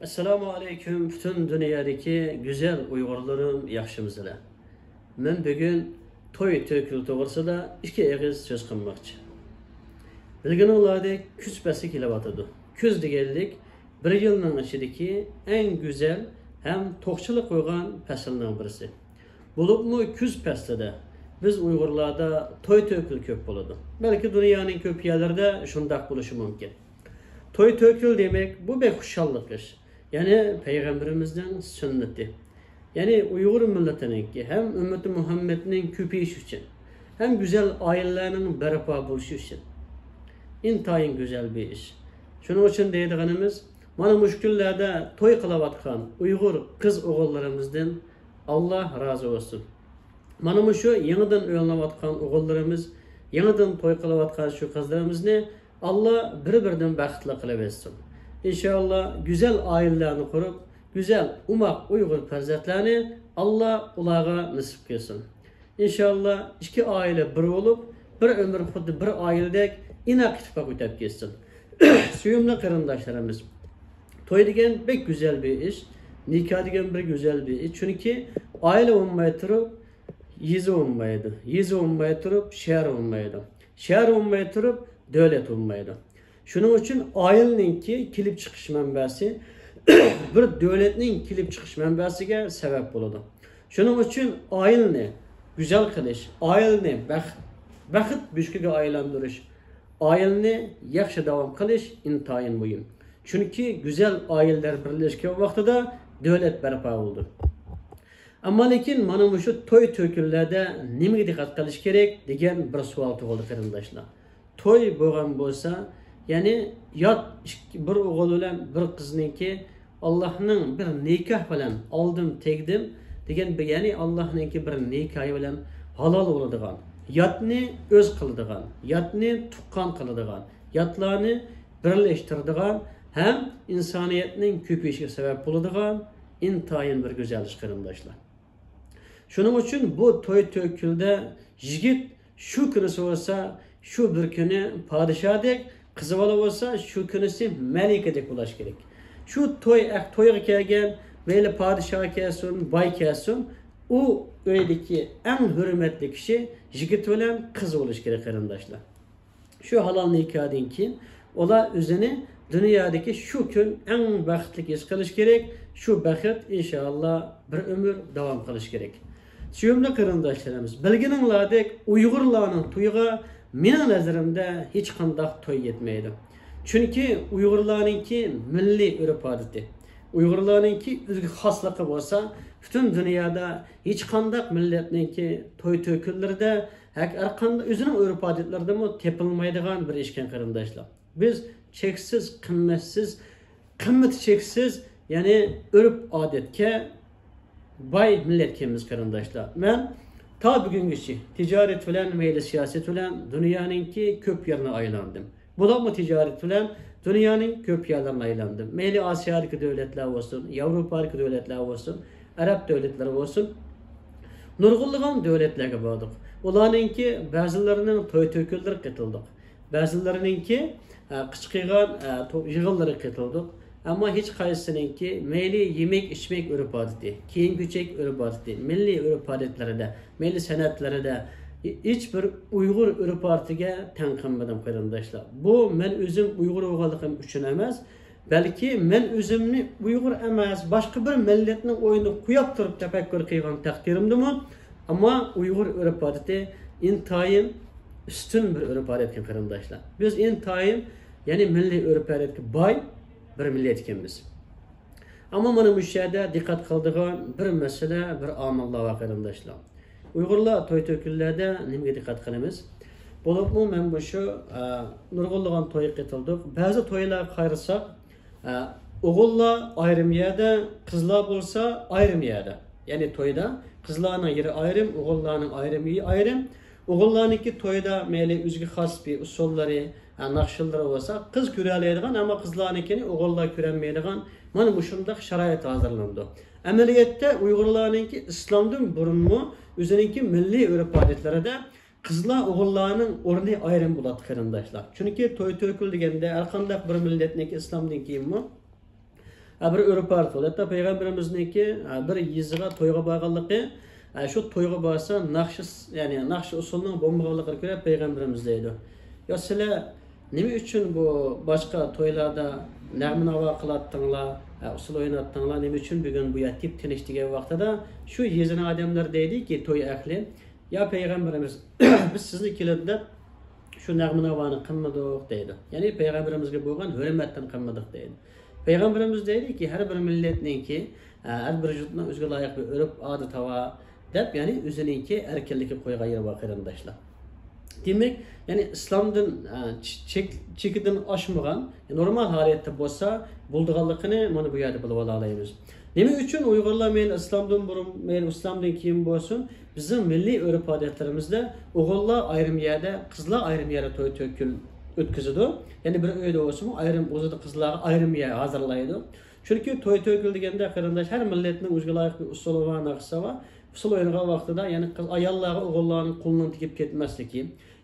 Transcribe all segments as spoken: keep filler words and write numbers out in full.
ئەسسالامۇ ئەلەيكۇم، پۈتۈن دۇنيادىكى گۈزەل ئۇيغۇرلىرىم، ياخشىمۇسىلەر؟ مەن بۈگۈن توي تۆكۈل توغرىسىدا ئىككى ئېغىز سۆز قىلماقچى. بىلگىنىڭلاردەك، كۈز پەسلى كېلىۋاتىدۇ. كۈز دېگەنلىك بىر يىلنىڭ ئىچىدىكى ئەڭ گۈزەل ھەم توقچىلىق قويغان پەسىلنىڭ بىرسى. بولۇپمۇ كۈز پەسلىدە بىز ئۇيغۇرلاردا توي تۆكۈل كۆپ بولىدۇ. بەلكى دۇنيانىڭ كۆپ يەرلىرىدە شۇنداق بولۇشى مۇمكىن. توي تۆكۈل دېمەك، بۇ بەك خۇشاللىق ئىش. يەنى پەيغەمبىرىمىزنىڭ سۈننىتى. يەنى ئۇيغۇر مىللىتىنىڭكى ھەم ئۈممىتى مۇھەممەدنىڭ كۆپىيىشى ئۈچۈن، ھەم گۈزەل ئائىلىلەرنىڭ بەرپا بولۇشى ئۈچۈن ئىنتايىن گۈزەل بىر ئىش. شۇنىڭ ئۈچۈن دەيدىغىنىمىز، مانا مۇشۇ كۈنلەردە توي قىلىۋاتقان ئۇيغۇر قىز ئوغۇللىرىمىزدىن ئاللا رازى بولسۇن. مانا مۇشۇ يېڭىدىن ئۆيلىنىۋاتقان ئوغۇللىرىمىز، يېڭىدىن توي قىلىۋاتقان شۇ قىزلىرىمىزنى ئاللا بىر-بىرىدىن بەختلىك قىلىۋەتسۇن. ئىنشائاللا، گۈزەل ئائىلىلەرنى قۇرۇپ، گۈزەل، ئوماق ئۇيغۇر پەرزەنتلەرنى ئاللا ئۇلارغا نېسىپ قىلسۇن. ئىنشائاللا، ئىككى ئائىلە بىر بولۇپ، بىر ئۆمۈر خۇددى بىر ئائىلىدەك ئىناق ئىتتىپاق ئۆتەپ كەتسۇن. سۆيۈملۈك قېرىنداشلىرىمىز، توي دېگەن بەك گۈزەل بىر ئىش، نىكاھ دېگەن بىر گۈزەل بىر ئىش. چۈنكى ئائىلە بولماي تۇرۇپ، يېزا بولمايدۇ. يېزا بولماي تۇرۇپ، شەھەر بولمايدۇ. شەھەر بولماي تۇرۇپ، دۆلەت بولمايدۇ. شۇنىڭ ئۈچۈن ئائىلىنىڭكى كېلىپ چىقىش مەنبەسى، بىر دۆلەتنىڭ كېلىپ چىقىش مەنبەسىگە سەۋەب بولىدۇ. شۇنىڭ ئۈچۈن ئائىلىنى گۈزەل قىلىش، ئائىلىنى بەخت، بەخت بۆشۈكىگە ئايلاندۇرۇش، ئائىلىنى ياخشى داۋام قىلىش ئىنتايىن مۇھىم. چۈنكى گۈزەل ئائىلىلەر بىرلەشكەن ۋاقتىدا دۆلەت بەرپا بولىدۇ. ئەمما لېكىن مانا مۇشۇ توي تۆكۈنلەردە نېمىگە دىققەت قىلىش كېرەك دېگەن بىر سوئال تۇغۇلدى، قېرىنداشلار. توي بولغان بولسا، يەنى يات ئىككى، بىر ئوغۇل بىلەن بىر قىزنىڭكى ئاللاھنىڭ بىر نىكاھ بىلەن ئالدىم، تەگدىم دېگەن بىر، يەنى ئاللاھنىڭكى بىر نىكاھى بىلەن ھالال بولىدىغان، ياتنى ئۆز قىلىدىغان، ياتنى تۇغقان قىلىدىغان، ياتلارنى بىرلەشتۈرىدىغان ھەم ئىنسانىيەتنىڭ كۆپىيىشىگە سەۋەب بولىدىغان ئىنتايىن بىر گۈزەل ئىش، قېرىنداشلار. شۇنىڭ ئۈچۈن بۇ توي تۆكۈلدە يىگىت شۇ كۈنىسى بولسا، شۇ بىر كۈنى پادىشاھدەك، قىزى بالا بولسا، شۇ كۈنىسى مەلىكىدەك بولۇش كېرەك. شۇ توي، ئەھ، تويغا كەلگەن، مەيلى پادىشاھ كەلسۇن، باي كەلسۇن، ئۇ ئۆيدىكى ئەڭ ھۆرمەتلىك كىشى يىگىت بىلەن قىز بولۇش كېرەك، قېرىنداشلار. شۇ ھالال نىكاھدىن كېيىن ئۇلار ئۆزىنى دۇنيادىكى شۇ كۈن ئەڭ بەختلىك ھېس قىلىش كېرەك. شۇ بەخت، ئىنشائاللا، بىر ئۆمۈر داۋام قىلىش كېرەك. سۆيۈملۈك قېرىنداشلىرىمىز، بىلگىنىڭلاردەك، ئۇيغۇرلارنىڭ تويىغا مېنىڭ نەزىرىمدە ھېچقانداق توي يەتمەيدۇ. چۈنكى ئۇيغۇرلارنىڭكى مىللىي ئۆرپ-ئادىتى، ئۇيغۇرلارنىڭكى ئۆزگە خاسلىقى بولسا، پۈتۈن دۇنيادا ھېچقانداق مىللەتنىڭكى توي تۆكۈنلىرىدە، ھەر قانداق ئۆزىنىڭ ئۆرپ-ئادەتلىرىدىمۇ تېپىلمايدىغان بىر ئىشكەن، قېرىنداشلار. بىز چەكسىز قىممەتسىز، قىممىتى چەكسىز، يەنى ئۆرپ-ئادەتكە باي مىللەتكەنمىز، قېرىنداشلار. مەن تا بۈگۈنگىچە تىجارەت بىلەن، مەيلى سىياسەت بىلەن دۇنيانىڭكى كۆپ يېرىنى ئايلاندىم. بولۇپمۇ تىجارەت بىلەن دۇنيانىڭ كۆپ يەرلىرىنى ئايلاندىم. مەيلى ئاسىيادىكى دۆلەتلەر بولسۇن، ياۋروپادىكى دۆلەتلەر بولسۇن، ئەرەب دۆلەتلىرى بولسۇن، نۇرغۇنلىغان دۆلەتلەرگە باردۇق. ئۇلارنىڭكى بەزىلىرىنىڭ توي تۆكۈنلىرىگە قېتىلدۇق. بەزىلىرىنىڭكى، ئە، قىچقىغان، ئە، تو-، يىغىنلىرىغا قېتىلدۇق. ئەمما ھېچقايسىسىنىڭكى مەيلى يېمەك-ئىچمەك ئۆرپ-ئادىتى، كىيىم-كېچەك ئۆرپ-ئادىتى، مىللىي ئۆرپ-ئادەتلىرىدە، مەيلى سەنئەتلىرىدە ھېچبىر ئۇيغۇر ئۆرپ-ئادىتىگە تەڭ قىلمىدىم، قېرىنداشلار. بۇ مەن ئۆزۈم ئۇيغۇر بولغانلىقىم ئۈچۈن ئەمەس، بەلكى مەن ئۆزۈمنى ئۇيغۇر ئەمەس، باشقا بىر مىللەتنىڭ ئويۇنىغا قويۇپ تۇرۇپ تەپەككۇر قىلغان تەقدىرىمدىمۇ، ئەمما ئۇيغۇر ئۆرپ-ئادىتى ئىنتايىن ئۈستۈن بىر ئۆرپ-ئادەتكەن، قېرىنداشلار. بىز ئىنتايىن، يەنى مىللىي ئۆرپ-ئادەتكە باي بىر مىللەت ئىكەنمىز. ئەمما مانا مۇشۇ يەردە دىققەت قىلىدىغان بىر مەسىلە، بىر ئامىللار بار، قېرىنداشلار. ئۇيغۇرلار توي تۆكۈنلەردە نېمىگە دىققەت قىلىمىز؟ بولۇپمۇ مەن مۇشۇ، ئە، نۇرغۇنلىغان تويغا قېتىلدۇق. بەزى تويلارغا قارىساق، ئە، ئوغۇللار ئايرىم يەردە، قىزلار بولسا ئايرىم يەردە. يەنى تويدا قىزلارنىڭ يېرى ئايرىم، ئوغۇللارنىڭ ئايرىم يېرى ئايرىم. ئوغۇللارنىڭكى تويدا مەيلى ئۆزىگە خاس بىر ئۇسسۇللىرى، ھە، ناخشىلىرى بولسا، قىز كۆرەلەيدىغان، ئەمما قىزلارنىڭكىنى ئوغۇللار كۆرەلمەيدىغان، مانا مۇشۇنداق شارائىت ھازىرلىنىدۇ. ئەمەلىيەتتە ئۇيغۇرلارنىڭكى ئىسلامدىن بۇرۇنمۇ ئۆزىنىڭكى مىللىي ئۆرپ-ئادەتلىرىدە قىزلار ئوغۇللارنىڭ ئورنى ئايرىم بولاتتى، قېرىنداشلار. چۈنكى توي تۆكۈل دېگەندە ھەر قانداق بىر مىللەتنىڭكى ئىسلامدىن كېيىنمۇ، ھە، بىر ئۆرپ ئادىتى بولىدۇ. ھەتتا پەيغەمبىرىمىزنىڭكى، ھە، بىر يېزىغا تويغا بارغانلىقى، ھە، شۇ تويغا بارسا ناخشا، يەنى ناخشا ئۇسسۇلنىڭ بولمىغانلىقىنى كۆرۈپ پەيغەمبىرىمىز دەيدۇ: يا سىلەر نېمە ئۈچۈن بۇ باشقا تويلاردا نەغمە ناۋا قىلاتتىڭلار، ھە، ئۇسسۇل ئويناتتىڭلار، نېمە ئۈچۈن بۈگۈن بۇ يەر تىپ تىنچ دېگەن ۋاقتىدا، شۇ يېزىنىڭ ئادەملىرى دەيدۇكى، توي ئەھلى: يا پەيغەمبىرىمىز، بىز سىزنى كېلىدۇ دەپ شۇ نەغمە ناۋانى قىلمىدۇق دەيدۇ. يەنى پەيغەمبىرىمىزگە بولغان ھۆرمەتتىن قىلمىدۇق دەيدۇ. پەيغەمبىرىمىز دەيدۇكى، ھەر بىر مىللەتنىڭكى، ھە، ھەر بىر يۇرتنىڭ ئۆزىگە لايىق بىر ئۆرپ ئادىتى بار دەپ، يەنى ئۆزىنىڭكى ئەركىنلىكى قويغان يېرى بار، قېرىنداشلار. دېمەك، يەنى ئىسلامدىن، ئە، چ-، چەك-، چېكىدىن ئاشمىغان، نورمال ھالەتتە بولسا بولىدىغانلىقىنى مانا بۇ يەردە بىلىۋالالايمىز. نېمە ئۈچۈن ئۇيغۇرلار مەيلى ئىسلامدىن بۇرۇن، مەيلى ئىسلامدىن كېيىن بولسۇن، بىزنىڭ مىللىي ئۆرپ-ئادەتلىرىمىزدە ئوغۇللار ئايرىم يەردە، قىزلار ئايرىم يەردە توي-تۆكۈن ئۆتكۈزىدۇ. يەنى بىر ئۆيدە بولسىمۇ، ئايرىم ئوغۇلدا قىزلارغا ئايرىم يەر ھازىرلايدۇ. چۈنكى توي-تۆكۈن دېگەندە، قېرىنداش، ھەر مىللەتنىڭ ئۆزىگە لايىق بىر ئۇسسۇلى بار، ناخشىسى بار. ئۇسسۇل ئوينىغان ۋاقتىدا، يەنى قىز ئاياللارغا ئوغۇللارنىڭ قولىنىڭ تېگىپ كەتمەسلىكى،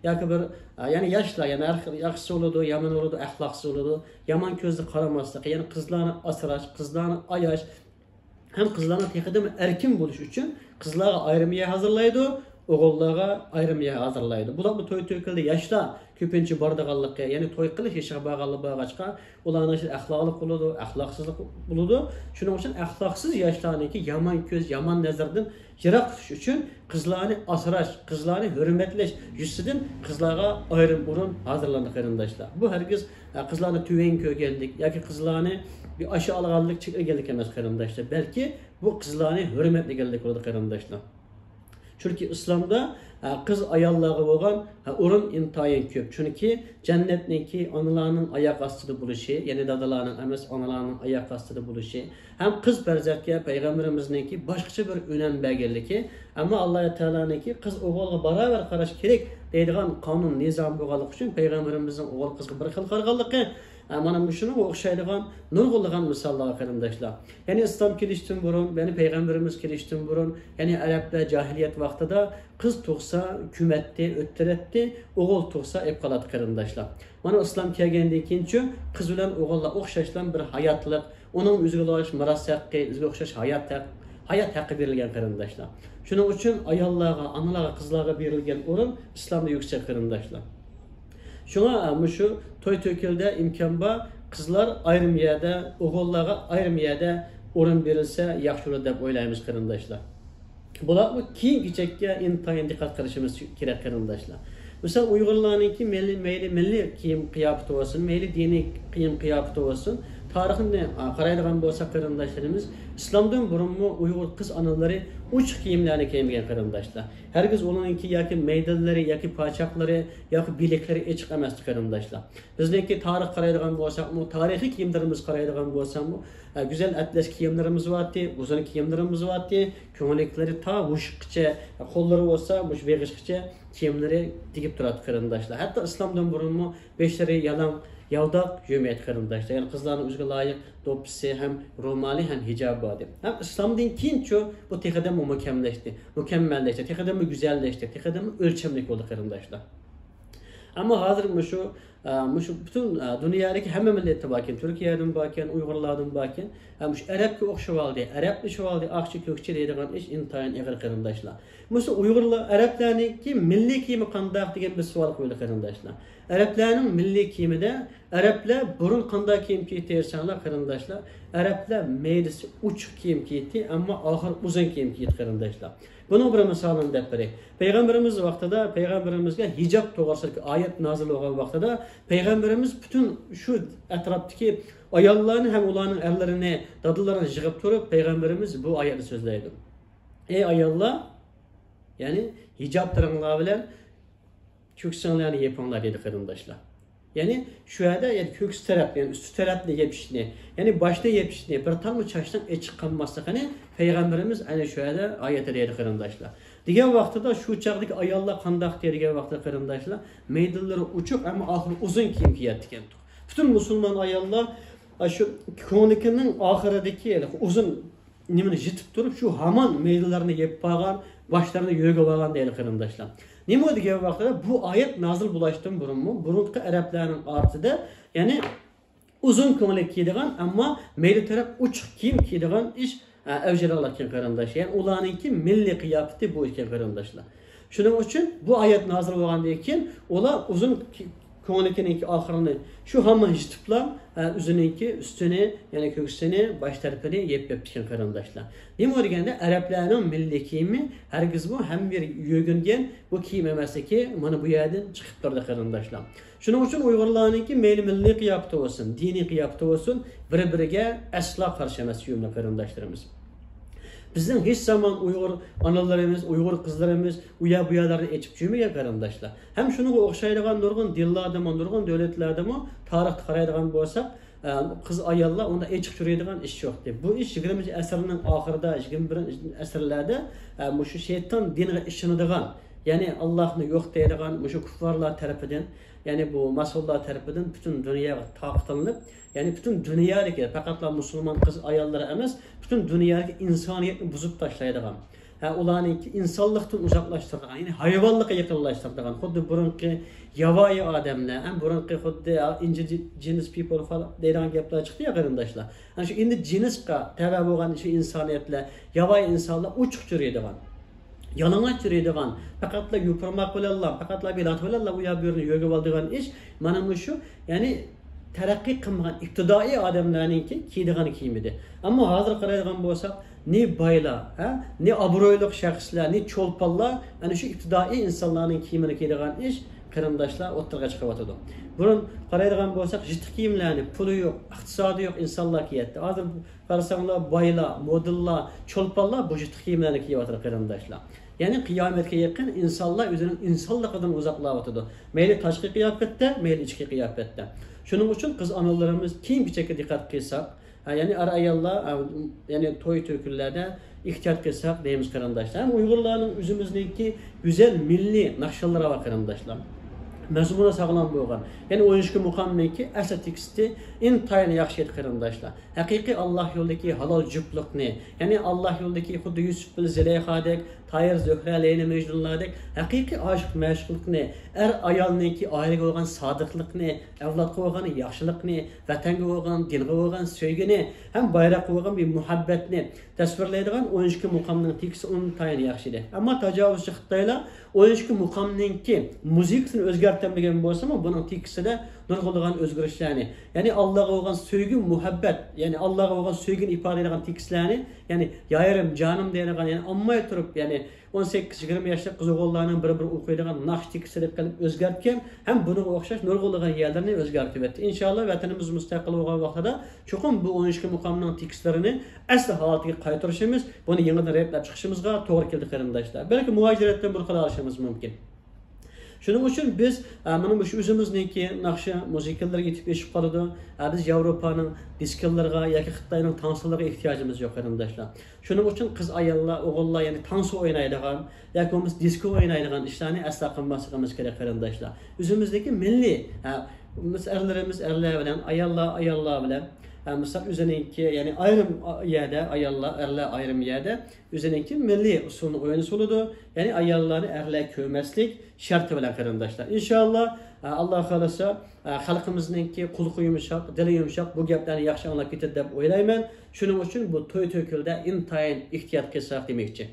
ياكى بىر، ئە، يەنى ياشلار، يەنى ھەر خىل ياخشىسى بولىدۇ، يامىنى بولىدۇ، ئەخلاقسىز بولىدۇ، يامان كۆزدە قارىماسلىق، يەنى قىزلارنى ئاسراش، قىزلارنى ئاياش ھەم قىزلارنىڭ تېخىدىمۇ ئەركىن بولۇش ئۈچۈن قىزلارغا ئايرىم يەر ھازىرلايدۇ، ئوغۇللارغا ئايرىم يەر ھازىرلايدۇ. بۇلار بۇ توي-تۆكۈنلەردە ياشلار كۆپىنچە بارىدىغانلىقى، يەنى توي قىلىش يېشىغا بارغانلار بارغاچقا، ئۇلارنىڭ ئىچىدە ئەخلاقلىق بولىدۇ، ئەخلاقسىزلىق بولىدۇ. شۇنىڭ ئۈچۈن ئەخلاقسىز ياشلارنىڭكى يامان كۆز، يامان نەزەردىن يىراق تۇتۇش ئۈچۈن قىزلارنى ئاسراش، قىزلارنى ھۆرمەتلەش يۈزىسىدىن قىزلارغا ئايرىم ئورۇن ھازىرلاندى، قېرىنداشلار. بۇ ھەرگىز، ئە، قىزلارنى تۆۋەن كۆرگەنلىك ياكى قىزلارنى بىر ئاشۇ ئالغانلىق، چەكلىگەنلىك ئەمەس، قېرىنداشلار. بەلكى بۇ قىزلارنى ھۆرمەتلىگەنلىك بولىدۇ، قېرىنداشلار. چۈنكى ئىسلامدا، ئە، قىز ئاياللارغا بولغان، ئە، ئورۇن ئىنتايىن كۆپ. چۈنكى جەننەتنىڭكى ئانىلارنىڭ ئاياق ئاستىدا بولۇشى، يەنى دادىلارنىڭ ئەمەس، ئانىلارنىڭ ئاياق ئاستىدا بولۇشى ھەم قىز پەرزەنتكە پەيغەمبىرىمىزنىڭكى باشقىچە بىر ئۈنەم بەرگەنلىكى، ئەمما ئاللا تائالانىڭكى قىز ئوغۇلغا باراۋەر قاراش كېرەك دەيدىغان قانۇن نىزامى بولغانلىقى ئۈچۈن پەيغەمبىرىمىزنىڭ ئوغۇل قىزغا بىر خىل قارىغانلىقى، ئە، مانا مۇشۇنىڭغا ئوخشايدىغان نۇرغۇنلىغان مىساللار، قېرىنداشلار. يەنى ئىسلام كېلىشتىن بۇرۇن، يەنى پەيغەمبىرىمىز كېلىشتىن بۇرۇن، يەنى ئەرەبلەر جاھىلىيەت ۋاقتىدا قىز تۇغسا كۆمەتتى، ئۆلتۈرەتتى، ئوغۇل تۇغسا ئېلىپ قالاتتى، قېرىنداشلار. مانا ئىسلام كەلگەندىن كېيىنچۇ قىز بىلەن ئوغۇللار ئوخشاشلا بىر ھاياتلىق، ئۇنىڭ ئۆزىگە ئوخشاش مىراس ھەققى، ئۆزىگە ئوخشاش ھايات ھەق-، ھايات ھەققى بېرىلگەن، قېرىنداشلار. شۇنىڭ ئۈچۈن ئاياللارغا، ئانىلارغا، قىزلارغا بېرىلگەن ئورۇن ئىسلامدا يۈكسەك، قېرىنداشلار. شۇڭا مۇشۇ توي تۆكۈلدە ئىمكان بار، قىزلار ئايرىم يەردە، ئوغۇللارغا ئايرىم يەردە ئورۇن بېرىلسە ياخشى بولىدۇ دەپ ئويلايمىز، قېرىنداشلار. بۇلارمۇ كىيىم كېچەككە ئىنتايىن دىققەت قىلىشىمىز كېرەك، قېرىنداشلار. مىسال، ئۇيغۇرلارنىڭكى مەيلى، مەيلى مىللىي كىيىم قىياپىتى بولسۇن، مەيلى دىنىي كىيىم قىياپىتى بولسۇن، تارىخنى، ئا، قارايدىغان بولساق، قېرىنداشلىرىمىز، ئىسلامدىن بۇرۇنمۇ ئۇيغۇر قىز ئانىلىرى ئوچۇق كىيىملەرنى كىيمىگەن، قېرىنداشلار. ھەرگىز ئۇلارنىڭكى ياكى مەيدانلىرى، ياكى پاچاقلىرى، ياكى بىلەكلىرى ئېچىق ئەمەستى، قېرىنداشلار. بىزنىڭكى تارىخ قارايدىغان بولساقمۇ، تارىخىي كىيىملىرىمىز قارايدىغان بولساقمۇ، ئە، گۈزەل ئەتلەس كىيىملىرىمىز بارتى، ئۇزۇن كىيىملىرىمىز بارتى، كۆڭلىكلىرى تا ھوشۇققىچە، قوللىرى بولسا مۇشۇ بېغىشقىچە كىيىملىرى تېگىپ تۇراتتى، قېرىنداشلار. ھەتتا ئىسلامدىن بۇرۇنمۇ بېشلىرى يالاڭ، ياۋداق يۈرمەيتتى، قېرىنداشلار. يەنى قىزلارنىڭ ئۆزىگە لايىق دوپپىسى ھەم رومالى ھەم ھىجابى بار ئىدى. ھەم ئىسلامدىن كېيىنچۇ بۇ تېخىدىنمۇ مۇكەملەشتى، مۇكەممەللەشتى، تېخىدىنمۇ گۈزەللەشتى، تېخىدىنمۇ ئۆلچەملىك بولدى، قېرىنداشلار. ئەمما ھازىر مۇشۇ، ئە، مۇشۇ پۈتۈن، ئە، دۇنيادىكى ھەممە مىللەتتە باركەن، تۈركىيەدىمۇ باركەن، ئۇيغۇرلاردىمۇ باركەن، ھە، مۇشۇ ئەرەبكە ئوخشىۋالدى، ئەرەبلىشىۋالدى، ئاقچى كۆكچى دەيدىغان ئىش ئىنتايىن ئېغىر، قېرىنداشلار. مۇشۇ ئۇيغۇرلار، ئەرەبلەرنىڭكى مىللىي كىيىمى قانداق دېگەن بىر سوئال قويۇلدى، قېرىنداشلار. ئەرەبلەرنىڭ مىللىي كىيىمىدە، ئەرەبلەر بۇرۇن قانداق كىيىم كىيدى دېسەڭلار، قېرىنداشلار، ئەرەبلەر مەيلىسى ئوچۇق كىيىم كىيدى، ئەمما ئاخىرى ئۇزۇن كىيىم كىيدى، قېرىنداشلار. بۇنىڭ بىر مىسالىنى دەپ بېرەي. پەيغەمبىرىمىز ۋاقتىدا، پەيغەمبىرىمىزگە ھىجاب توغرىسىدىكى ئايەت نازىل بولغان ۋاقتىدا، پەيغەمبىرىمىز پۈتۈن شۇ ئەتراپتىكى ئاياللارنى ھەم ئۇلارنىڭ ئەرلىرىنى، دادىلىرىنى يىغىپ تۇرۇپ، پەيغەمبىرىمىز بۇ ئايەتنى سۆزلەيدۇ. ئەي ئاياللار، يەنى ھىجابلىرىڭلار بىلەن كۆكسىڭلارنى يېپىڭلار، دېدى، قېرىنداشلار. يەنى شۇ يەردە، يەنى كۆكسى تەرەپ، يەنى ئۈستى تەرەپنى يېپىشنى، يەنى باشنى يېپىشنى، بىر تالمۇ چاچنىڭ ئېچىق قالماسلىقىنى پەيغەمبىرىمىز ئەنە شۇ يەردە ئايەتتە دەيدۇ، قېرىنداشلار. دېگەن ۋاقتىدا شۇ چاغدىكى ئاياللار قانداق دېگەن ۋاقتىدا، قېرىنداشلار، مەيدانلىرى ئوچۇق، ئەمما ئاخىرى ئۇزۇن كىيىم كىيەتتىكەن. پۈتۈن مۇسۇلمان ئاياللار، ئا، شۇ كۆڭلىكىنىڭ ئاخىرىدىكى ئۇزۇن نېمىنى يېتىپ تۇرۇپ، شۇ ھامان مەيدىلىرىنى يېپىپ قالغان، باشلىرىنى يۆگەپ ئالغان دەيدۇ، قېرىنداشلار. نېمە دېگەن ۋاقتىدا بۇ ئايەت نازىل بولۇشتىن بۇرۇنمۇ، بۇرۇنقى ئەرەبلەرنىڭ ئارىسىدا، يەنى ئۇزۇن كۆڭلەك كىيىدىغان، ئەمما مەيدە تەرەپ ئوچۇق كىيىم كىيىدىغان ئىش، ئە، ئەۋج ئالغان قېرىنداشلار. يەنى ئۇلارنىڭكى مىللىي قىياپىتى بۇ ئىكەن قېرىنداشلار. شۇنىڭ ئۈچۈن بۇ ئايەت نازىل بولغاندىن كېيىن ئۇلار ئۇزۇن كى-، كۆڭلىكىنىڭكى ئاخىرىنى شۇ ھامان يېتىپلا، ئە، ئۆزىنىڭكى ئۈستىنى، يەنى كۆكسىنى، باش تەرىپىنى يېپىپ يەپتىكەن قېرىنداشلار. نېمە دېگەندە، ئەرەبلەرنىڭ مىللىي كىيىمى ھەرگىزمۇ ھەممە يەر يۆگىنىگەن بۇ كىيىم ئەمەسلىكى، مانا بۇ يەردىن چىقىپ تۇرىدۇ قېرىنداشلار. شۇنىڭ ئۈچۈن ئۇيغۇرلارنىڭكى مەيلى مىللىي قىياپىتى بولسۇن، دىنىي قىياپىتى بولسۇن، بىر-بىرىگە ئەسلا قارشى ئەمەس، سۆيۈملۈك قېرىنداشلىرىمىز. بىزنىڭ ھېچ زامان ئۇيغۇر ئانىلىرىمىز، ئۇيغۇر قىزلىرىمىز ئۇ يەر بۇ يەرلەرنى ئېچىپ يۈرمىگەن قېرىنداشلار. ھەم شۇنىڭغا ئوخشايدىغان نۇرغۇن دىنلاردىمۇ، نۇرغۇن دۆلەتلەردىمۇ تارىختا قارايدىغان بولساق، ئە، قىز ئاياللار ئۇنداق ئېچىق يۈرىدىغان ئىش يوقتى. بۇ ئىش يىگىرمىنچى ئەسىرنىڭ ئاخىرىدا، يىگىرمە بىرىنچى ئەسىرلەردە، ئە، مۇشۇ شەيتان دىنىغا ئىشىنىدىغان، يەنى ئاللاھنى يوق دەيدىغان مۇشۇ كۇففارلار تەرىپىدىن، يەنى بۇ ماسونلار تەرىپىدىن پۈتۈن دۇنياغا تارقىتىلىنىپ، يەنى پۈتۈن دۇنيادىكى، پەقەتلا مۇسۇلمان قىز ئاياللىرى ئەمەس، پۈتۈن دۇنيادىكى ئىنسانىيەتنى بۇزۇپ تاشلايدىغان، ھە، ئۇلارنىڭكى ئىنسانلىقتىن ئۇزاقلاشتۇرىدىغان، يەنى ھايۋانلىققا يېقىنلاشتۇرىدىغان، خۇددى بۇرۇنقى ياۋايى ئادەملەر، ھەم بۇرۇنقى خۇددى indigenous people دەيدىغان گەپلەر چىقتى يا قېرىنداشلار. ئەنە شۇ ئىندىجېنىسقا تەۋە بولغان شۇ ئىنسانىيەتلەر، ياۋايى ئىنسانلار ئوچۇق يۈرىدىغان، يالىڭاچ يۈرىدىغان، پەقەتلا يوپۇرماق بىلەنلا، پەقەتلا بىلات بىلەنلا ئۇ يا بۇ يەرنى يۆگىۋالىدىغان ئىش، مانا مۇشۇ، يەنى تەرەققىي قىلمىغان ئىپتىدائىي ئادەملەرنىڭكى كىيىدىغان كىيىمىدى. ئەمما ھازىر قارايدىغان بولساق، نى بايلار، ھە، نى ئابرۇيلۇق شەخسلەر، نى چولپانلار ئەنە شۇ ئىپتىدائىي ئىنسانلارنىڭ كىيىمىنى كىيىدىغان ئىش قېرىنداشلار ئوتتۇرىغا چىقىۋاتىدۇ. بۇرۇن قارايدىغان بولساق، يىرتىق كىيىملەرنى پۇلى يوق، ئىقتىسادى يوق ئىنسانلار كىيەتتى. ھازىر قارىساڭلار، بايلار، مودېللار، چولپانلار بۇ يىرتىق كىيىملەرنى كىيىۋاتىدۇ قېرىنداشلار. يەنى قىيامەتكە يېقىن ئىنسانلار ئۆزىنىڭ ئىنسانلىقىدىن ئۇزاقلاۋاتىدۇ. مەيلى تاشقى قىياپەتتە، مەيلى ئىچكى قىياپەتتە. شۇنىڭ ئۈچۈن قىز ئانىلىرىمىز كىيىم-كېچەككە دىققەت قىلساق، ھە، يەنى ئەر-ئاياللار، ھە، يەنى توي-تۆكۈنلەردە ئېھتىيات قىلساق دەيمىز قېرىنداشلار. ھەم ئۇيغۇرلارنىڭ ئۆزىمىزنىڭكى گۈزەل مىللىي ناخشىلىرى بار قېرىنداشلار. مەزمۇنى ساغلام بولغان. يەنى ئون ئىككى مۇقامنىڭكى ئەسلى تېكىستى ئىنتايىن ياخشى ئىدى قېرىنداشلار. ھەقىقىي ئاللا يولىدىكى ھالال جۈپلۇقنى، يەنى ئاللا يولىدىكى خۇددى يۈسۈپ بىلەن زۇلەيخادەك، تاھىر زۆھرە، لەيلى مەجنۇنلاردەك ھەقىقىي ئاشىق مەشۇقلۇقنى، ئەر ئايالنىڭكى ئائىلىگە بولغان سادىقلىقنى، ئەۋلادقا بولغان ياخشىلىقنى، ۋەتەنگە بولغان، دىنغا بولغان سۆيگۈنى ھەم بايراققا بولغان بىر مۇھەببەتنى تەسۋىرلەيدىغان ئون ئىككى مۇقامنىڭ تېكىستى ئىنتايىن ياخشى ئىدى. ئەمما تاجاۋۇزچى خىتايلار ئون ئىككى مۇقامنىڭكى مۇزىكىسىنى ئۆزگەرتەلمىگەن بولسىمۇ، بۇنىڭ تېكىستىدە نۇرغۇنلىغان ئۆزگىرىشلەرنى، يەنى ئاللاغا بولغان سۆيگۈ، مۇھەببەت، يەنى ئاللاغا بولغان سۆيگۈنى ئىپادىلەيدىغان تېكىستلەرنى، يەنى يا يېرىم جانىم دەيدىغان، يەنى ئالماي تۇرۇپ، يەنى ئون سەككىز يىگىرمە ياشلىق قىز ئوغۇللارنىڭ بىر-بىرىگە ئوقۇيدىغان ناخشا تېكىستى دەپ قىلىپ ئۆزگەرتكەن ھەم بۇنىڭغا ئوخشاش نۇرغۇنلىغان يەرلىرىنى ئۆزگەرتىۋەتتى. ئىنشاللا، ۋەتىنىمىز مۇستەقىل بولغان ۋاقتىدا چوقۇم بۇ ئون ئىككى مۇقامنىڭ تېكىستلىرىنى ئەسلى ھالىتىگە قايتۇرۇشىمىز، بۇنى يېڭىدىن رەتلەپ چىقىشىمىزغا توغرا كېلىدۇ، قېرىنداشلار. بەلكى مۇھاجىرەتتىن بۇنى قىلالىشىمىز مۇمكىن. شۇنىڭ ئۈچۈن بىز، ئە، مانا مۇشۇ ئۆزىمىزنىڭكى ناخشا مۇزىكىلىرىغا يېتىپ ئېشىپ قالىدۇ. ئە، بىز ياۋروپانىڭ دىسكىلىرىغا ياكى خىتاينىڭ تانسىلىرىغا ئېھتىياجىمىز يوق، قېرىنداشلار. شۇنىڭ ئۈچۈن قىز ئاياللار، ئوغۇللار، يەنى تانسا ئوينايدىغان ياكى بولمىسا دىسكو ئوينايدىغان ئىشلارنى ئەسلا قىلماسلىقىمىز كېرەك، قېرىنداشلار. ئۆزىمىزدىكى مىللىي، ھە، بىز ئەرلىرىمىز ئەرلەر بىلەن، ئاياللار ئاياللار بىلەن، ھە، مىسال، ئۆزىنىڭكى، يەنى ئايرىم يەردە ئاياللار، ئەرلەر ئايرىم يەردە ئۆزىنىڭكى مىللىي ئۇسسۇلنى ئوينىسا بولىدۇ. يەنى ئاياللارنى ئەرلەر كۆرمەسلىك شەرتى بىلەن، قېرىنداشلار. ئىنشاللا، ئە، ئاللا خالىسا، ئە، خەلقىمىزنىڭكى قۇلىقى يۇمشاق، دىلى يۇمشاق، بۇ گەپلەرنى ياخشى ئاڭلاپ كېتىدۇ دەپ ئويلايمەن. شۇنىڭ ئۈچۈن بۇ توي تۆكۈلدە ئىنتايىن ئېھتىيات قىلساق دېمەكچى.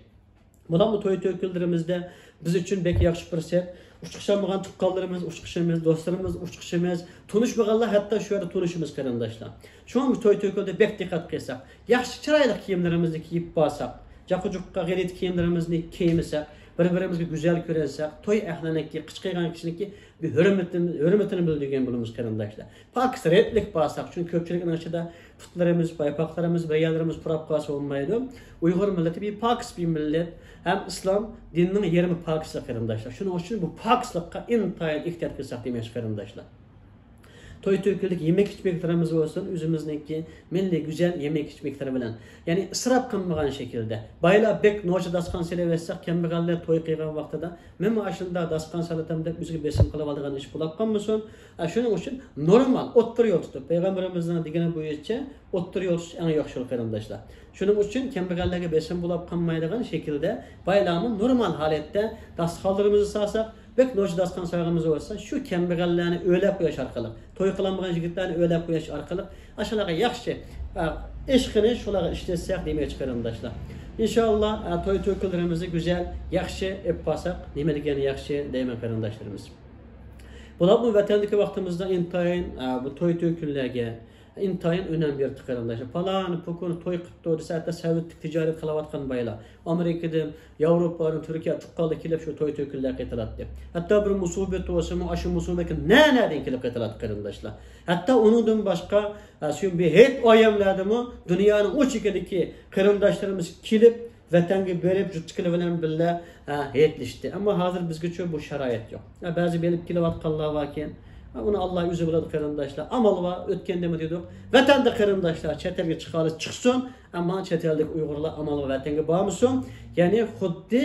بۇلارمۇ توي تۆكۈللىرىمىزدە بىز ئۈچۈن بەك ياخشى پۇرسەت. ئۇچرىشالمىغان تۇغقانلىرىمىز ئۇچرىشىمىز، دوستلىرىمىز ئۇچرىشىمىز، تونۇشمىغانلار ھەتتا شۇ يەردە تونۇشىمىز، قېرىنداشلار. شۇڭا بۇ توي تۆكۈلدە بەك دىققەت قىلساق، ياخشى چىرايلىق كىيىملىرىمىزنى كىيىپ بارساق، جاقا-جۇققا غەلىتە كىيىملىرىمىزنى كىيمىسەك، بىر-بىرىمىزگە گۈزەل كۆرۈنسەك، توي ئەھلىنىڭكى، قىچقىرغان كىشىنىڭكى بىر ھۆرمىتىنى، ھۆرمىتىنى بىلدۈرگەن بولىمىز، قېرىنداشلار. پاكىز رەتلىك بارساق، چۈنكى كۆپچىلىكنىڭ ئىچىدە پۇتلىرىمىز، پايپاقلىرىمىز، بىر يەرلىرىمىز پۇراپ قالسا بولمايدۇ. ئۇيغۇر مىللىتى بىر پاكىز بىر مىللەت ھەم ئىسلام دىنىنىڭ يېرىمى پاكىزلىق، قېرىنداشلار. شۇنىڭ ئۈچۈن بۇ پاكىزلىققا ئىنتايىن ئېھتىيات قىلساق دېمەكچى، قېرىنداشلار. توي تۆكۈلدىكى يېمەك ئىچمەكلىرىمىز بولسۇن، ئۆزىمىزنىڭكى مىللىي گۈزەل يېمەك ئىچمەكلىرى بىلەن، يەنى ئىسراپ قىلمىغان شەكىلدە. بايلار بەك نوچە داستىخان سېلىۋەتسەك، كەمبەغەللەر توي قىلغان ۋاقتىدا، مەنمۇ ئاشۇنداق داستىخان سالاتتىم دەپ ئۆزىگە بېسىم قىلىۋالىدىغان ئىش بولۇپ قالمىسۇن. ئە، شۇنىڭ ئۈچۈن نورمال، ئوتتۇرا يول تۇتۇپ، پەيغەمبىرىمىزنىڭ دېگىنى بويىچە ئوتتۇرا يول تۇتۇش ئەڭ ياخشى يول، قېرىنداشلار. شۇنىڭ ئۈچۈن كەمبەغەللەرگە بېسىم بولۇپ قالمايدىغان شەكىلدە بايلارمۇ نورمال ھالەتتە داستىخانلىرىمىزنى سالساق، بەك نوچى داستىخان ساغىمىز بولسا، شۇ كەمبەغەللەرنى ئۆيلەپ قويۇش ئارقىلىق، توي قىلالمىغان يىگىتلەرنى ئۆيلەپ قويۇش ئارقىلىق، ئاشۇلارغا ياخشى، ئە، ئىشقىنى شۇلارغا ئىشلەتسەك دېمەكچى، قېرىنداشلار. ئىنشاللا، ئە، توي تۆكۈنلىرىمىزنى گۈزەل، ياخشى ئېلىپ بارساق، نېمە دېگەن ياخشى دەيمەن، قېرىنداشلىرىمىز. بولۇپمۇ ۋەتەندىكى ۋاقتىمىزدا ئىنتايىن، ئە، بۇ توي تۆكۈنلەرگە ئىنتايىن ئۈنەم بېرىپتۇ، قېرىنداشلار. پالان پوكۇن توي قىپتۇ دېسە، ھەتتا سەۋدە تىجارەت قىلىۋاتقان بايلار ئامېرىكىدىن، ياۋروپادىن، تۈركىيە تۇغقانلار كېلىپ شۇ توي تۆكۈنلەرگە قېتىلاتتى. ھەتتا بىر مۇسىبەت بولسىمۇ، ئاشۇ مۇسىبەتكە نە-نەدىن كېلىپ قېتىلاتتى، قېرىنداشلار. ھەتتا ئۇنىڭدىن باشقا، ئە، شۇ بىر ھېيت ئايەملەردىمۇ دۇنيانىڭ ئۇ چېكىدىكى قېرىنداشلىرىمىز كېلىپ، ۋەتەنگە بېرىپ، جۈتتىكىلەر بىلەن بىللە، ھە، ھېيتلىشتى. ئەمما ھازىر بىزگىچە بۇ شارائىت يوق. ھە، بەزى بېرىپ كېلىۋاتقانلار باركەن. ھە، ئۇنى ئاللا ئۆزى بىلىدۇ، قېرىنداشلار. ئامال بار، ئۆتكەندىمۇ دېدۇق. ۋەتەندە قېرىنداشلار چەت ئەلگە چىقالىسا چىقسۇن، ئەمما چەت ئەلدىكى ئۇيغۇرلار ئامال بار ۋەتەنگە بارمىسۇن. يەنى خۇددى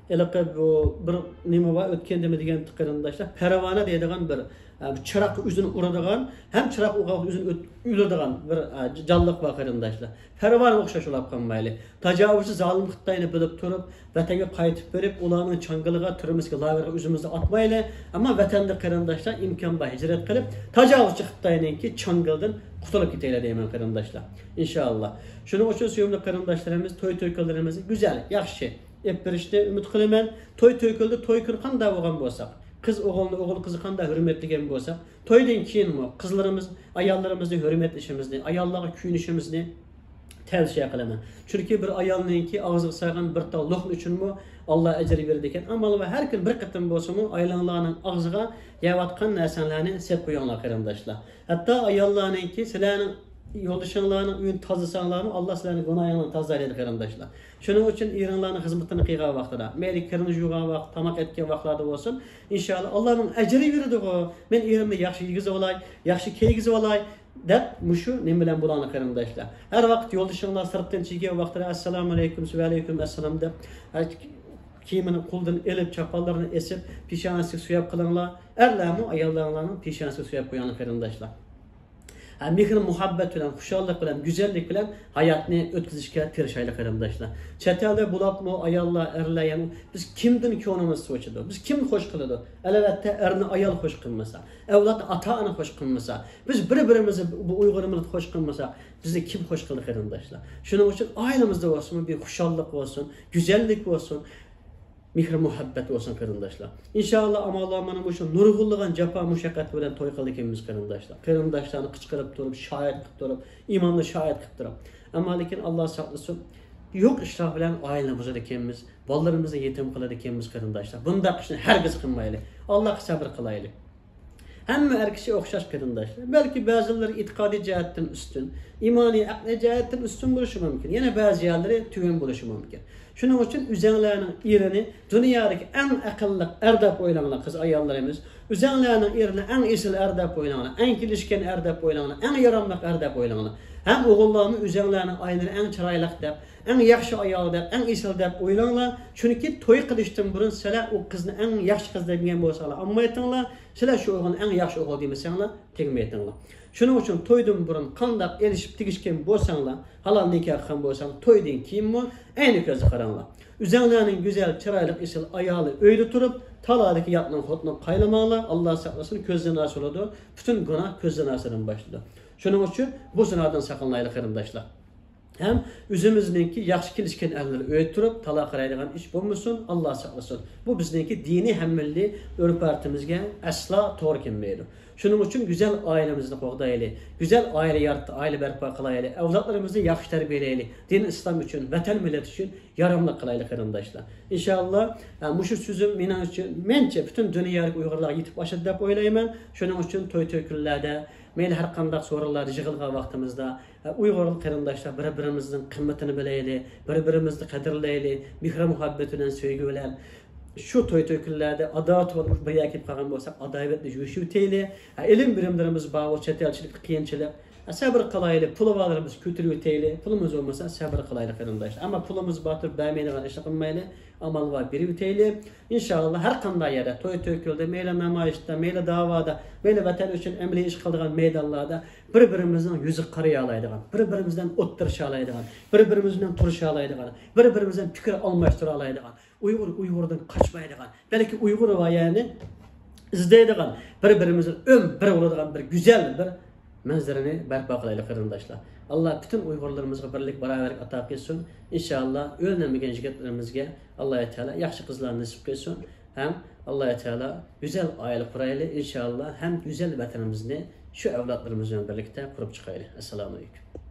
ھېلىقى بۇ بىر نېمە بار، ئۆتكەندىمۇ دېگەن، قېرىنداشلار، پەرۋانە دەيدىغان بىر، ھە، بۇ چىراغ ئۆزىنى ئۇرىدىغان، ھەم چىراغ ئۇرغان ئۆزىنى ئۆت-، ئۆلىدىغان بىر، ھە، جانلىق بار، قېرىنداشلار. پەرۋانە ئوخشاش بولاپ قالمايلى. تاجاۋۇزچى زالىم خىتاينى بىلىپ تۇرۇپ، ۋەتەنگە قايتىپ بېرىپ، ئۇلارنىڭ چاڭگىلىغا، تۈرمىسىگە، لاگېرغا ئۆزىمىزنى ئاتمايلى. ئەمما ۋەتەندە قېرىنداشلار ئىمكان بار ھىجرەت قىلىپ، تاجاۋۇزچى خىتاينىڭكى چاڭگىلىدىن قۇتۇلۇپ كېتەيلى دەيمەن، قېرىنداشلار. ئىنشاللا. شۇنىڭ ئۈچۈن سۆيۈملۈك قېرىنداشلىرىمىز توي تۆكۈنلىرىمىزنى گۈزەل، ياخشى ئېلىپ بېرىشنى ئۈمىد قىلىمەن. توي تۆكۈلدى، توي كۈنى قانداق بولغان بولساق، قىز ئوغۇلنى، ئوغۇل قىزنى قانداق ھۆرمەتلىگەن بولساق، تويدىن كېيىنمۇ قىزلىرىمىز، ئاياللىرىمىزنى ھۆرمەتلىشىمىزنى، ئاياللارغا كۆيۈنۈشىمىزنى تەۋسىيە قىلىمەن. چۈنكى بىر ئايالنىڭكى ئاغزىغا سالغان بىر تال لوقما ئۈچۈنمۇ ئاللا ئەجىر بېرىدىكەن. ئامال بار، ھەر كۈنى بىر قېتىم بولسىمۇ ئايالىڭلارنىڭ ئاغزىغا يەۋاتقان نەرسەڭلارنى سېلىپ قويۇڭلار، قېرىنداشلار. ھەتتا ئاياللارنىڭكى سىلەرنىڭ يولدىشىڭلارنىڭ ئۆيىنى تازىلىساڭلارمۇ، ئاللا سىلەرنىڭ گۇناھىڭلارنى تازىلايدۇ، قېرىنداشلار. شۇنىڭ ئۈچۈن ئېرىڭلارنىڭ خىزمىتىنى قىلغان ۋاقتىدا، مەيلى كىرىنى يۇغان ۋاقىت، تاماق ئەتكەن ۋاقىتلاردا بولسۇن، ئىنشاللا، ئاللانىڭ ئەجرى بېرىدىغۇ، مەن ئېرىمنى ياخشى يېگۈزۈۋالاي، ياخشى كىيگۈزۈۋالاي، دەپ، مۇشۇ نېمە بىلەن بولاڭلار، قېرىنداشلار. ھەر ۋاقىت يولدىشىڭلار سىرتتىن چىگەن ۋاقتىدا، ئەسسالامۇ ئەلەيكۇم، ۋەئەلەيكۇم ئەسسالام دەپ، كىيىمىنى قولىدىن ئېلىپ، چاپانلىرىنى ئېسىپ، پېشانىسىگە سۆيەپ قىلىڭلار. ئەرلەرمۇ ئاياللىرىڭلارنىڭ پېشانىسىگە سۆيەپ قويۇڭلار، قېرىنداشلار. ھە، مېھىر-مۇھەببەت بىلەن، خۇشاللىق بىلەن، گۈزەللىك بىلەن ھاياتنى ئۆتكۈزۈشكە تىرىشايلى، قېرىنداشلار. چەت ئەلدە بولاپمۇ ئاياللار، ئەرلەر، يەنى بىز كىمدىن كۆڭلىمىز توچىدۇ؟ بىز كىم خوش قىلىدۇ؟ ئەلۋەتتە، ئەرنى ئايال خوش قىلمىسا، ئەۋلادنى ئاتا-ئانا خوش قىلمىسا، بىز بىر-بىرىمىزنى، بۇ ئۇيغۇر مىللىتى خوش قىلمىسا، بىزنى كىم خوش قىلدى، قېرىنداشلار؟ شۇنىڭ ئۈچۈن ئائىلىمىزدە بولسۇن، بىر خۇشاللىق بولسۇن، گۈزەللىك بولسۇن، مېھىر-مۇھەببەت بولسۇن، قېرىنداشلار. ئىنشاللا، ئاماللار مانا مۇشۇ نۇرغۇنلىغان جاپا مۇشەققەت بىلەن توي قىلدىكەنمىز، قېرىنداشلار. قېرىنداشلارنى قىچقىرىپ تۇرۇپ، شاھىت قىلىپ تۇرۇپ، ئىمامنى شاھىت قىلىپ تۇرۇپ. ئەمما لېكىن، ئاللا ساقلىسۇن، يوق ئىشلار بىلەن ئائىلىنى بۇزىدىكەنمىز، بالىلىرىمىزنى يېتىم قىلىدىكەنمىز، قېرىنداشلار. بۇنداق ئىشنى ھەرگىز قىلمايلى. ئاللاغا سەبرى قىلايلى. ھەممە ئەر كىشى ئوخشاش، قېرىنداشلار. بەلكى بەزىلىرى ئېتىقادىي جەھەتتىن ئۈستۈن، ئىمانىي، ئەقلىي جەھەتتىن ئۈستۈن بولۇشى مۇمكىن. يەنە بەزى يەرلىرى تۆۋەن بولۇشى مۇمكىن. شۇنىڭ ئۈچۈن ئۆزەڭلارنىڭ ئېرىنى دۇنيادىكى ئەڭ ئەقىللىق ئەر دەپ ئويلاڭلار، قىز ئاياللىرىمىز. ئۆزەڭلارنىڭ ئېرىنى ئەڭ ئېسىل ئەر دەپ ئويلاڭلار، ئەڭ كېلىشكەن ئەر دەپ ئويلاڭلار، ئەڭ ياراملىق ئەر دەپ ئويلاڭلار. ھەم ئوغۇللارمۇ ئۆزەڭلارنىڭ ئاياللىرىنى ئەڭ چىرايلىق دەپ، ئەڭ ياخشى ئايال دەپ، ئەڭ ئېسىل دەپ ئويلاڭلار. چۈنكى توي قىلىشتىن بۇرۇن سىلەر ئۇ قىزنى ئەڭ ياخشى قىز دېمىگەن بولساڭلار، ئالمايتىڭلار. سىلەر شۇ ئوغۇلنى ئەڭ ياخشى ئوغۇل دېمىسەڭلار، تېگمەيتىڭلار. شۇنىڭ ئۈچۈن تويدىن بۇرۇن قانداق ئېلىشىپ تېگىشكەن بولساڭلار، ھالال نىكاھ قىلغان بولساڭلار، تويدىن كېيىنمۇ ئەينى كۆزدە قاراڭلار. ئۆزەڭلارنىڭ گۈزەل، چىرايلىق، ئېسىل ئايالى ئۆيدە تۇرۇپ، تالادا ياتنىڭ خوتۇنىغا قايلىماڭلار. ئاللا ساقلىسۇن، كۆزدىن ئاسىلىدۇ. پۈتۈن گۇناھ كۆزدىن ئاسىدىن باشلىنىدۇ. شۇنىڭ ئۈچۈن بۇ زىنادىن ساقلىنايلى، قېرىنداشلار. ھەم ئۆزىمىزنىڭكى ياخشى كېلىشكەن ئەرلەر ئۆيدە تۇرۇپ تالا قارايدىغان ئىش بولمىسۇن، ئاللا ساقلىسۇن. بۇ بىزنىڭكى دىنىي ھەم مىللىي ئۆرپ-ئادىتىمىزگە ئەسلا توغرا كەلمەيدۇ. شۇنىڭ ئۈچۈن گۈزەل ئائىلىمىزنى قوغدايلى، گۈزەل ئائىلە يارىتىپ، ئائىلە بەرپا قىلايلى، ئەۋلادلىرىمىزنى ياخشى تەربىيەلەيلى، دىن ئىسلام ئۈچۈن، ۋەتەن مىللەت ئۈچۈن ياراملىق قىلايلى، قېرىنداشلار. ئىنشاللا، ئە، مۇشۇ سۆزۈم مېنىڭ ئۈچۈن، مەنچە پۈتۈن دۇنيادىكى ئۇيغۇرلارغا يېتىپ ئاشىدۇ دەپ ئويلايمەن. شۇنىڭ ئۈچۈن توي تۆكۈنلەردە، مەيلى ھەر قانداق سورۇنلاردا يىغىلغان ۋاقتىمىزدا، ئۇيغۇر قېرىنداشلار بىر-بىرىمىزنىڭ قىممىتىنى بىلەيلى، بىر-بىرىمىزنى قەدىرلەيلى، مېھرى-مۇھەببەت بىلەن، سۆيگۈ بىلەن. شۇ توي-تۆكۈنلەردە ئاداۋەت بولۇپ بىر يەرگە كېلىپ قالغان بولساق، ئاداۋەتنى يوشۇۋېتەيلى. ھە، ئىلىم-بىلىملىرىمىز بار، ئۇ چەت ئەلچىلىك، قىيىنچىلىق، سەبىر قىلايلى، پۇلۋالىرىمىز كۆتۈرۈۋېتەيلى. پۇلىمىز بولمىسا سەبىر قىلايلى قېرىنداشلار. ئەمما پۇلىمىز بار تۇرۇپ بەرمەيدىغان ئىشنى قىلمايلى. ئامال بار بېرىۋېتەيلى. ئىنشاللا ھەر قانداق يەردە، توي تۆكۈلدى، مەيلى نامايىشتا، مەيلى داۋادا، مەيلى ۋەتەن ئۈچۈن ئەمەلىي ئىش قىلىدىغان مەيدانلاردا بىر-بىرىمىزنىڭ يۈزىگە قارىيالايدىغان، بىر-بىرىمىز بىلەن ئولتۇرۇشالايدىغان، بىر-بىرىمىز بىلەن تۇرۇشالايدىغان، بىر-بىرىمىز بىلەن پىكىر ئالماشتۇرالايدىغان، ئۇيغۇر ئۇيغۇردىن قاچمايدىغان، بەلكى ئۇيغۇر ۋە يەنى ئىزدەيدىغان، بىر-بىرىمىزنى ئۆم بىر بولىدىغان بىر گۈزەل بىر مەنزىرىنى بەرپا قىلايلى قېرىنداشلار. ئاللا پۈتۈن ئۇيغۇرلىرىمىزغا بىرلىك، باراۋەرلىك ئاتا قىلسۇن. ئىنشاللا ئۆيلەنمىگەن يىگىتلىرىمىزگە ئاللا تائالا ياخشى قىزلارنى نېسىپ قىلسۇن. ھەم ئاللا تائالا گۈزەل ئائىلە قۇرايلى ئىنشاللا، ھەم گۈزەل ۋەتىنىمىزنى شۇ ئەۋلادلىرىمىز بىلەن بىرلىكتە قۇرۇپ چىقايلى. ئەسسالامۇ ئەلەيكۇم.